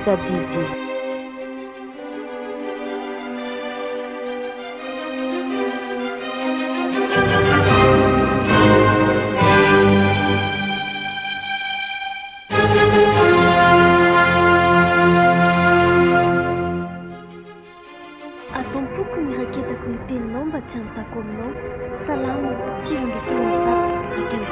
tadidy. Ato am-poko ny raketako ny teninao mba tsy hanontako aminao. Salamo 119.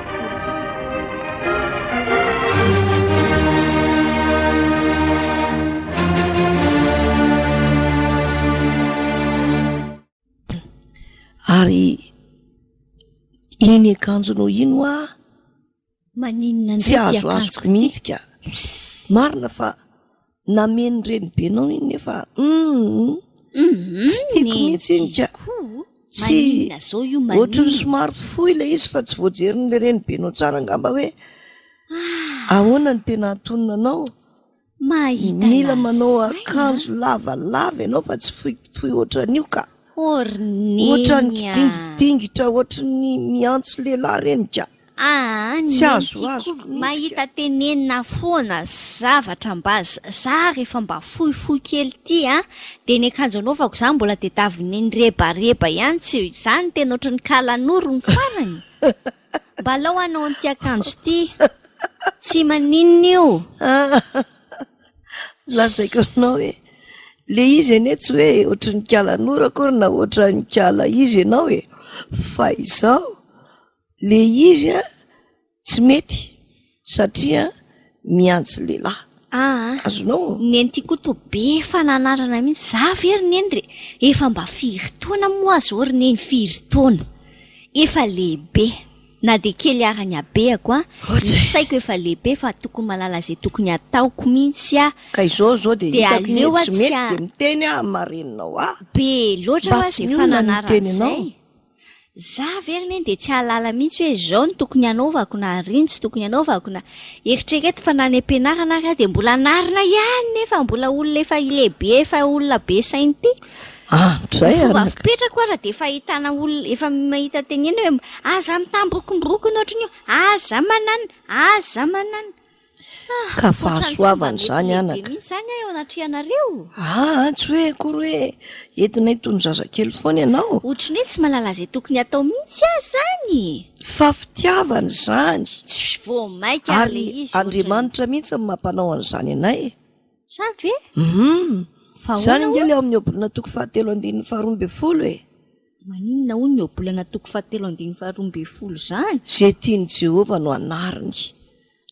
Ary iny akanjonao iny hoa Maninona tsy indray ity azoazoko akanjoko ity? mihitsy ka. Marina fa nameno renibenao iny nefa humm tsy tiako mihitsy iny ka. Tsy Maninona zao io ohatry ny maninona? somary fohy ilay izy fa tsy voajerin'ilay renibenao tsara angamba hoe ahoana no tena antonona anao. Mahita Mila manao lazaina akanjo lavalava ianao fa tsy fohifohy ohatran'io ka. Ô ry neny Ohatran'ny a! kidingidingitra ohatran'ny miantso lehilahy ireny ka. Aa Tsy neny ty azoazoko koa mihitsy ka. mahita tenenina foana zavatra mba za rehefa mba fohifohy kely ty a de ny akanjo anaovako za mbola tediavin'ny neny rebareba ihany tsy za no tena ohatran'ny kalanoro ny farany mba alao hanao an'ity akanjo ty tsy maninona io. Lazaiko aminao hoe le izy anie tsy hoe ohatran'ny kalanoro akory na ohatran'ny kala izy ianao e fa izao Le izy a tsy mety satria miantsy lehilahy. Aa Azonao? Neny ty koa toa be fananarana mihitsy, za ve ry neny re efa mba firy taona moa aho zao ry neny firy taona? Efa lehibe na dia kely ara ny habehako a, ny saiko efa lehibe fa tokony mahalala ze tokony hataoko mihitsy aho, Ka izao zao dia dia hitako iny aleo hoe aho tsy tsy mety a dia miteny aho amin'ny maha reninao ahy. Be loatra Mba hoa tsy ze ny olona no fananarana miteny anao. zay. Za ve ry neny dia tsy hahalala mihitsy hoe izao no tokony hanaovako na ary no tsy tokony hanaovako na eritrereto fa na any am-pianarana ary aho dia mbola anarina ihany nefa mbola olona efa lehibe efa olona be saina ity. Andray Ny fomba anaka. fipetrako aza dia efa ahitana olona efa mahita tenenina hoe aza mitambokomborokona ohatran'io, aza mananona, aza mananona. Ka fahasoavana izany anaka. Mihitsy izany aho eo anatrehanareo. Aa, tsy hoe akory hoe entinay toy ny zazakely foana ianao. Ohatry ny hoe tsy mahalala izay tokony hatao mihitsy aho izany. Fa fitiavana izany. Tsy vao maika ary ilay izy ohatran'ny. Andriamanitra mihitsy no mampanao an'izany anay. Izany ve? Hum. Fa ahoana Izany ange hono? ilay ao amin'ny Ohabolana toko fahatelo andininy faharoambinifolo e. Maninona hono ny Ohabolana toko fahatelo andininy faharoambinifolo izany? Izay tian'i Jehovah no anariny.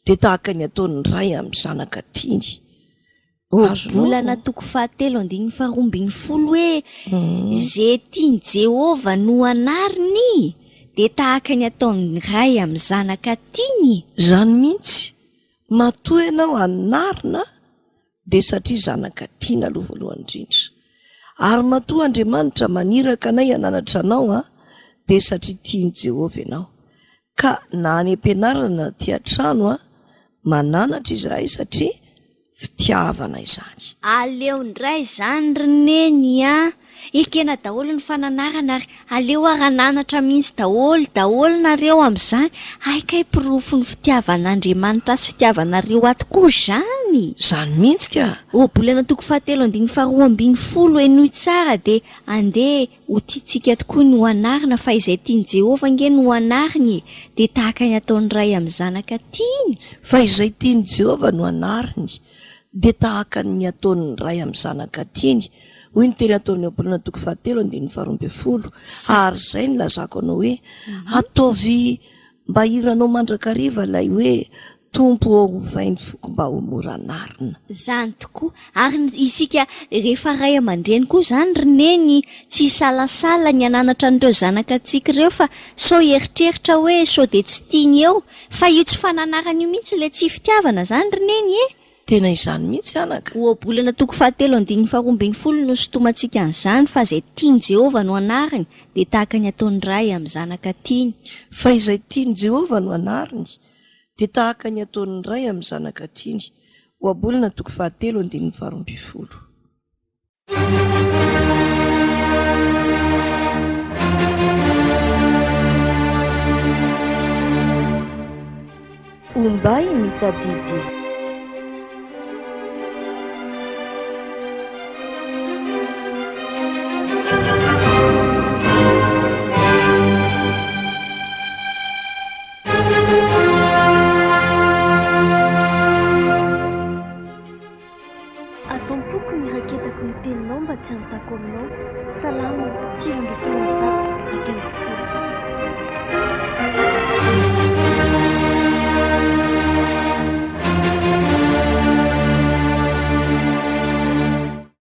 Dia tahaka ny ataon'ny ray amin'ny zanaka tiany. Ohabolana toko fahatelo andininy faharoambinifolo hoe, Izay tian'i Jehovah no anariny, dia tahaka ny ataon'ny ray amin'ny zanaka tiany. Izany mihitsy. Matoa ianao anarina dia satria zanaka tiana aloha voalohany indrindra. Ary matoa Andriamanitra maniraka anay hananatra anao dia satria tian'i Jehovah ianao. Ka na any am-pianarana na aty an-trano mananatra izahay satria fitiavana izany. Aleo indray izany ry Neny a! Ekena daholo ny fananarana ary aleo ary hananatra mihitsy daholo daholo nareo amin'izany, hay kay porofon'ny fitiavan'Andriamanitra sy fitiavanareo ahy tokoa izany! Izany mihitsy ka! Ohabolana toko fahatelo andininy faharoambinifolo henoy tsara dia andeha ho tiantsika tokoa ny ho anarina fa izay tian'i Jehovah ange no ho anariny e! dia tahaka ny ataon'ny ray amin'ny zanaka tiany. Fa izay tian'i Jehovah no anariny dia tahaka ny ataon'ny ray amin'ny zanaka tiany, hoy ny teny ataon'ny Ohabolana toko fahatelo andininy faharoambinifolo, ary izay no ilazako anao hoe, ataovy mba hiranao mandrakariva ilay hoe, Tompo ô, ovay ny foko mba ho mora anarina. Izany tokoa. Ary isika rehefa ray aman-dreny koa izany ry Neny tsy hisalasala ny hananatra an'ireo zanakatsika ireo fa sao hieritreritra hoe sao dia tsy tiany eo Fa io tsy fananarana io mihitsy ilay tsy fitiavana zany ry Neny e! Tena izany mihitsy anaka. Ohabolana toko fahatelo andininy faharoambinifolo no sintomantsika an'izany fa izay tian'i Jehovah no anariny dia tahaka ny ataon'ny ray amin'ny zanaka tiany. Fa izay tian'i Jehovah no anariny dia tahaka ny ataon'ny ray amin'ny zanaka tiany. Ohabolana toko fahatelo andininy faharoambinifolo. Ombay ny tadidy.